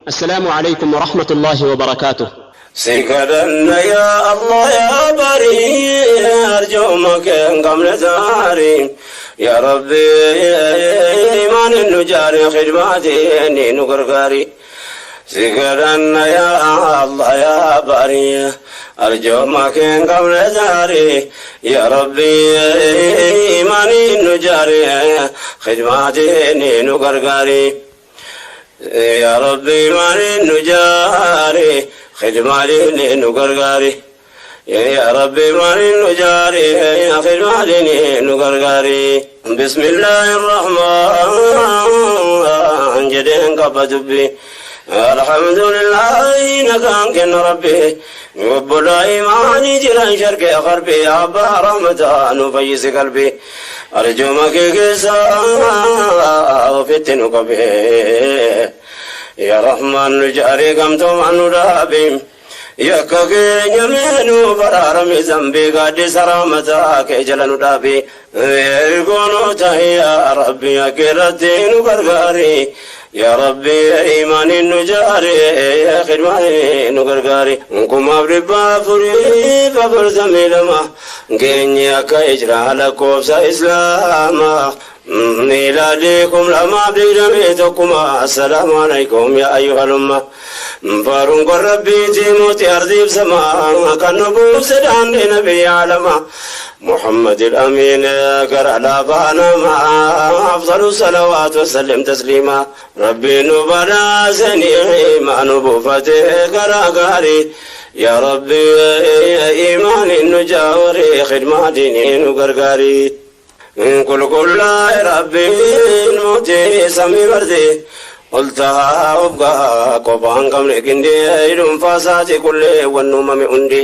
السلام عليكم ورحمة الله وبركاته. Si kadhanna yaa Allah yaa barii, arjooma kee hin qabne taarii. Yaa Rabbi, imaan nu jaari, khidmaatiin nu gargaari. Si kadhanna yaa Allah yaa barii, arjooma kee hin qabne taarii. Yaa Rabbi, imaan nu jaari, khidmaatiin nu gargaari. Yaa Rabbi, imaan nu jaari, khidmaatiin nu gargaari. Yaa Rabbi, imaan nu jaari, khidmaatiin nu gargaari. Bismillaahi Rahmaan jedheen qaba dubbi. Alhamdulillahi, nagaan kenna Rabbi. Obbolaa imaanii jiran sharqee qarbii, abbaa rahmataa nu fayyisi qalbii. Arjooma kee keessa ofitti nu qabee. Yaa Rahmaan, nu jaarii, gamtoomaan nu dhaabi. Yakka keenya mee baraarami, zambii gaaddisa rahmataa kee jala nu dhaabi. Ergoonoo tahi yaa Rabbi, akkiratti nu gargaari. Yaa Rabbi, imaaniin nu jaari, khidmaaniin nu gargaari. 1442 geenye akka ijraa lakkoofsa Islaamaa. Miilaadii 2021. Assalaamu alaikum yaa ayyuhal umma. Faaruun kun Rabbiiti, mootii ardiif samaa, kan nu buuse daandii nabiyyi alamaa. محمد الأمين كر لا ما أفضل الصلوات وسلم تسليما. ربي نبلا سني ما نبوفته كرا يا ربي، إيمان نجاوري، خدمة ديني نغرغاري. كل كل ربي موتي سمي بردي قلتها أبقى قبان قبل كندي dhuunfaasaati kullee wannuumame hundi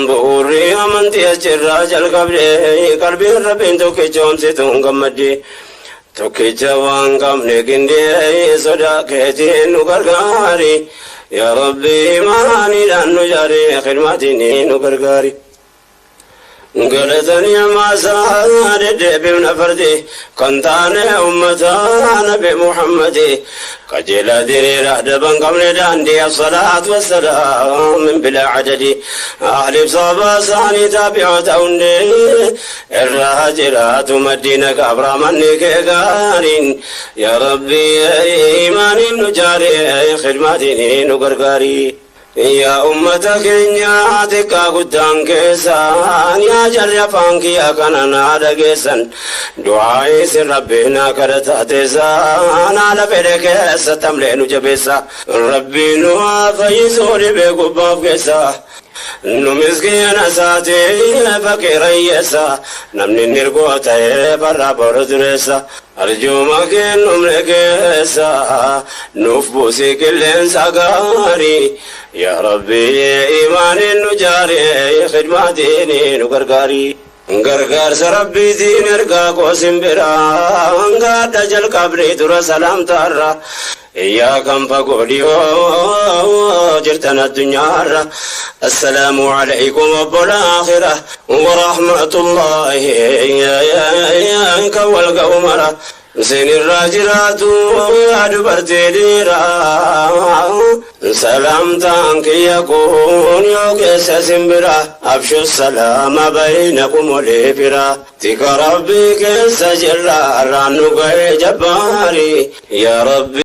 bu'uurri amantii achirraa jalqabde. Qalbiin Rabbiin tokkicha homsituun gammaddi, tokkicha waan qabne gindee sodaa keetiin nu gargaari. Yaa Rabbi, imaaniidhaan nu jaari, khidmaatiin nu gargaari. Galatanii amaasaa deddeebifna fardi kan taane ummata Nabi Muhammadi, qajeelaa diriiraa daban qabne daandii. Assalaatu wassalaam min bilaa adadi ahliif sabaa isaanii taabi'oota hundee irraa jiraatu maddiina gabraamanni kee gaariin. Yaa Rabbi, imaaniin nu jaari, khidmaatiin nu gargaari. Yaa ummata keenya xiqqaa guddaan keessan, yaa jarri afaan kiyyaa kana naa dhageessan, du'aa isin Rabbii naa kadhataa teessan, haala fedhe keessa tamlee nu jabeessa. Rabbii nu haa fayyisuu dhibee gubbaaf keessa. Nu miskiina isaatii faqiira hiyyeessa, namni nirgoo ta'ee barraa boru dureessa. Arjuma kennumne keessa nuuf buusii qilleensa gaarii. Yaa Rabbi, imaaniin nu jaari, khidmaatiin nu gargaari. Gargaarsa Rabbiitiin ergaa koo biraa gaadha jalqabnee dura salaamtaarra. Yaa kan fagoo dhiyoo jirtan addunyaarra. Assalaamu alaykum obbola aakhira warahmatullahi kan wal ga'u mara. Isinirraa jiraatu yaa dubartii dhiiraa. Salaamtaan kiyya kun yoo keessa simbira. Afshu salaama baynakum walii fira. Tika Rabbii keessa jirra, irraan nu ga'ee jabbaari. Yaa Rabbi.